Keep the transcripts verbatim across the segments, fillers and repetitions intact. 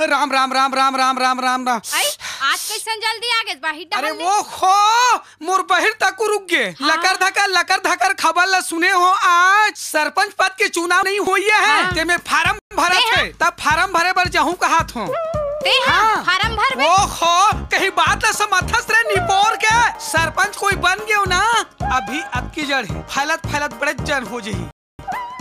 राम राम राम राम राम राम राम राम। आई, आज कैसन जल्दी आ गए बाहिर अरे डहर ले? वो खो, मोर बहिर तक रुक गे। हाँ। लकर धकर लकर धकर खबर ला सुने हो आज? सरपंच पद के चुनाव नहीं होइया है, हाँ। ते में फार्म भरत ते हे, हाँ। तब फार्म भरे बर जाहूं कहत हो। ते हाँ, हाँ। फार्म भरबे। ओहो, कहीं बात ला समझथस रे निपोर के? सरपंच कोई बन गयो ना, अभी अतकी जड़ है, फैलत फैलत बड़े जन हो जही।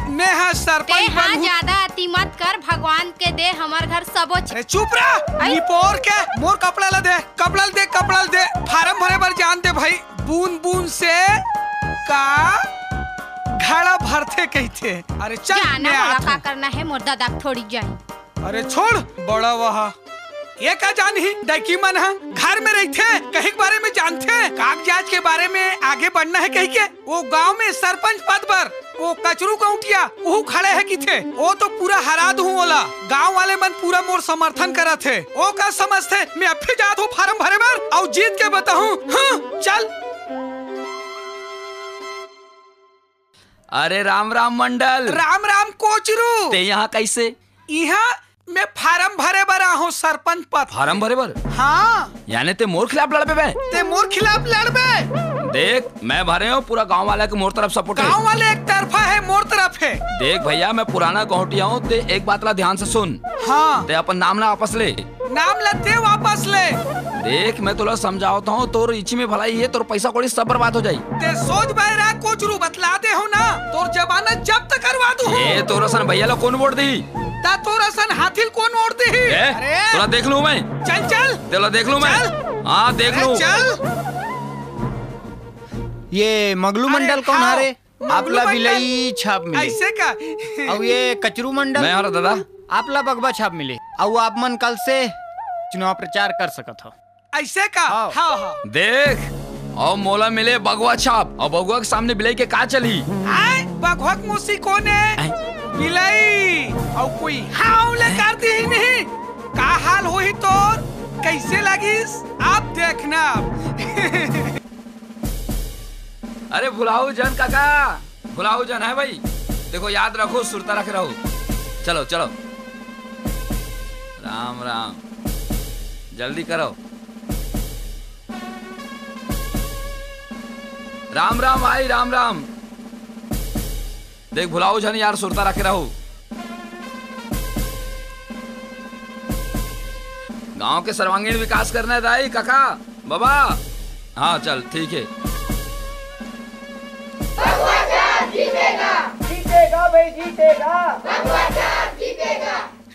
मैं हा ते सरपंच हाँ बनहूं। ज्यादा अति मत कर, भगवान के दे हमर घर सबो छे। अरे चुप रह, आई। निपोर के मोर कपड़ा ला दे, कपड़ा ला दे, कपड़ा ला दे, फार्म भरे बर जान दे भाई। बूंद बूंद से का घड़ा भरथे कहिथे। अरे चल, जाना मैं मोला आत का हूँ। करना है, मोर दादा के थोड़ी जाई। अरे छोड़, बड़ा वहा। ये का जानही, डैकी मन ह घर में रहिथे, कहीं के बारे में जानथे, कागजात के बारे में आगे बढ़ना है कहिके। वो गांव में सरपंच पद बर वो कचरू गौंटिया उहू खड़े है किथे। वो तो पूरा हरा दूं ओला। गांव वाले मन पूरा मोर समर्थन करत हे। वो का समझथे, मैं अभी जात हूँ फार्म भरे बर, अउ जीत के बताहूँ। हाँ, चल। अरे राम राम मंडल। राम राम कोचरू। ते यहाँ कैसे? इहाँ मैं फार्म भरे बर आहूं, सरपंच पद। फार्म भरे बर? हाँ। याने ते मोर खिलाफ लड़बे बे? ते मोर खिलाफ लड़बे? देख, मैं भरे हूँ, पूरा गांव वाला के मोर तरफ सपोर्ट है। गांव वाले एक तरफा है, मोर तरफ है। देख भैया, मैं पुराना गौंटिया हूँ, ते एक बात ला ध्यान से सुन। हाँ। ते अपन नाम ना वापस ले। नाम ला ते वापस ले। देख, मैं तोला समझावत हूँ, तोर इच्छी में भलाई है, तोर पैसा कौड़ी सब बर्बाद हो जाई। ते सोच बाय रहा कोचरू, बतला दे हो ना, तोर जमानत जब्त करवा दूँ। ए, तोर असन भैया ला कौन वोट दी? ता तोर असन हाथी ल कौन वोट दी? ए, अरे। तोला देख लूँ मैं। चल, चल। तोला देख लूँ मैं। चल। हाँ, देख अरे, लूँ। चल। ये मगलू अरे, मंडल कौन हाँ। हरे? आप मंगलू ला मंडल। बिलई छाप मिले। ऐसे का? अउ ये कचरू मंडल? मैं हरा दादा। आप ला बघवा छाप मिले। अउ आप मन कल से चुनाव प्रचार कर सकत हो। ऐसे का? हाँ। हाँ, हाँ। देख, अउ मोला मिले बघवा छाप, अउ बघवा के सामने बिलई के का चलही? आय, बघवा के मौसी कौन है? आय। बिलई, अउ कोई हाँ ले करती ही नहीं। का हाल होही तोर? कैसे लगिस? आप देखना। अरे भुलाऊ झन काका, भुलाऊ झन है भाई। देखो याद रखो, सुरता रखे रहो। चलो, चलो। राम राम, जल्दी करो। राम राम भाई, राम राम। देख भुलाऊ झन यार, सुरता रखे रहो। गांव के सर्वांगीण विकास करना है दाई, काका, बाबा। हाँ, चल, ठीक है। जीतेगा भाई, जीतेगा।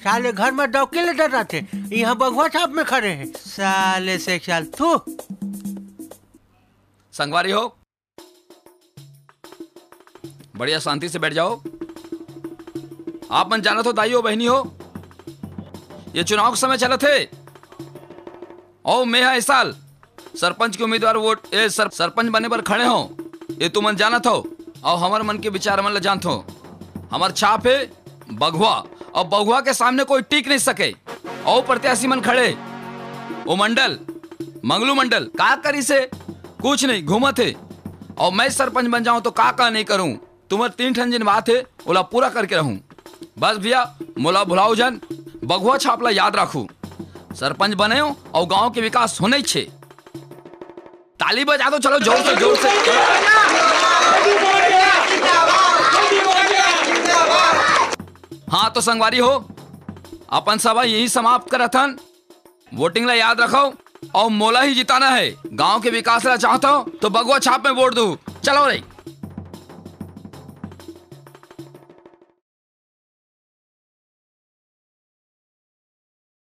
साले घर में डौकी ले डराथे, यहाँ बघवा छाप में खड़े हैं। साले से ख्याल, थू। संगवारी हो, बढ़िया शांति से बैठ जाओ। आप मन जानत हो, दाई हो, बहिनी हो, ये चुनाव के समय चलत हे। अउ मैं हा इस साल सरपंच के उम्मीदवार वोट, ए, सर-, सरपंच बने बर खड़े हो, ये तुमन जानत हो। अउ हमर मन के विचार मन ल जानत हो। हमर छाप हे बघवा, अउ बघवा के सामने कोई टिक नहीं सके। अउ प्रत्याशी मन खड़े, ओ मंडल, मंगलू मंडल, का करिस हे? कुछ नहीं, घूमत हे। अउ मैं सरपंच बन जाऊं तो का का नहीं करूं? तुम्हर तीन ठन जिन बात हे, ओला पूरा करके रहूं। बस भैया, मोला भुलाओ झन, बघवा छाप ला याद राखू। सरपंच बने हो अउ गांव के विकास होना ही छे। ताली बजा दो, चलो जोर से, जोर से। हाँ तो संगवारी हो, अपन सभा यही समाप्त करत हन। वोटिंग ला याद रखो अउ मोला ही जिताना है। गांव के विकास ला चाहत हो तो बघवा छाप में वोट दो। चलो रे।